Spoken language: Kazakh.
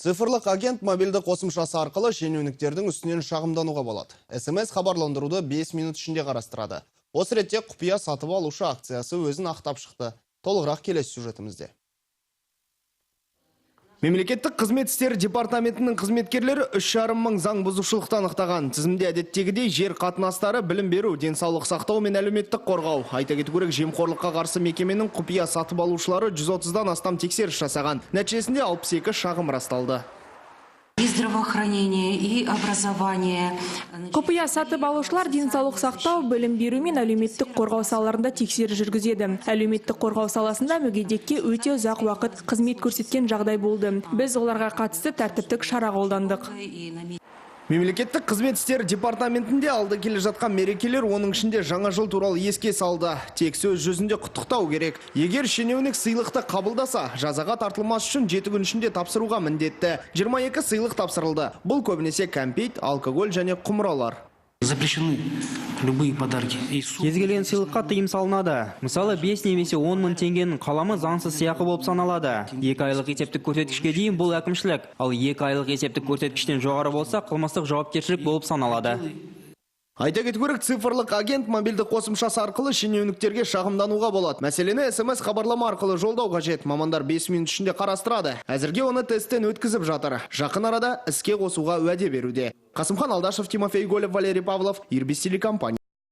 Цифрлық агент мобильді қосымшасы арқылы шенеуніктердің үстінен шағымдануға болады. СМС хабарландыруды 5 минут ішінде қарастырады. Осы ретте құпия сатып алушы акциясы өзін ақтап шықты. Толығырақ келесі сюжетімізде. Мемлекеттік қызмет істері департаментінің қызметкерлері 3,5 мың заң бұзушылықты анықтаған. Тізімде әдеттегідей жер қатынастары, білім беру, денсаулық сақтау мен әлеуметтік қорғау. Айта кету керек, жемқорлыққа қарсы мекеменің құпия сатып алушылары 130-дан астам тексеріс жасаған. Нәтижесінде 62 шағым расталды. И здравоохранение, и образование. Құпия сатып алушылар денсаулық сақтау, білім беру мен әлеуметтік қорғау салаларында тексеріс жүргізеді. Әлеуметтік қорғау саласында мүгедекке өте ұзақ уақыт қызмет көрсеткен жағдай болды. Біз оларға қатысты тәртіптік шара қолдандық. И на Мемлекеттік қызмет істері департаментінде алда келе жатқан мерекелер, оның ішінде жаңа жыл туралы еске салды. Тек сөз жүзінде құттықтау керек. Егер шенеунік сыйлықты қабылдаса, жазаға тартылмас үшін 7 күн ішінде тапсыруға міндетті. 22 сыйлық тапсырылды. Бұл көбінесе кәмпит, алкоголь және құмыралар. Запрещены любые подарки. И Кез келген сыйлыққа тыйым салынады. Мысалы, 5 немесе 10 мың теңгенің қаламы заңсыз сыйақы болып саналады. 2 айлық есептік көрсеткішке дейін бұл әкімшілік, ал 2 айлық есептік көрсеткіштен жоғары болса, қылмыстық жауапкершілік болып саналады. Айта кету керек, цифрлық агент мобильді қосымшасы арқылы шенеуніктерге шағымдануға болады. Мәселені СМС хабарлама арқылы жолдау қажет. Мамандар 5 минут ішінде қарастырады. Әзірге оны тесттен өткізіп жатыр. Жақын арада іске қосуға уәде беруде. Қасымхан Алдашев, Тимофей Голев, Валерий Павлов, Ирбис телекомпания.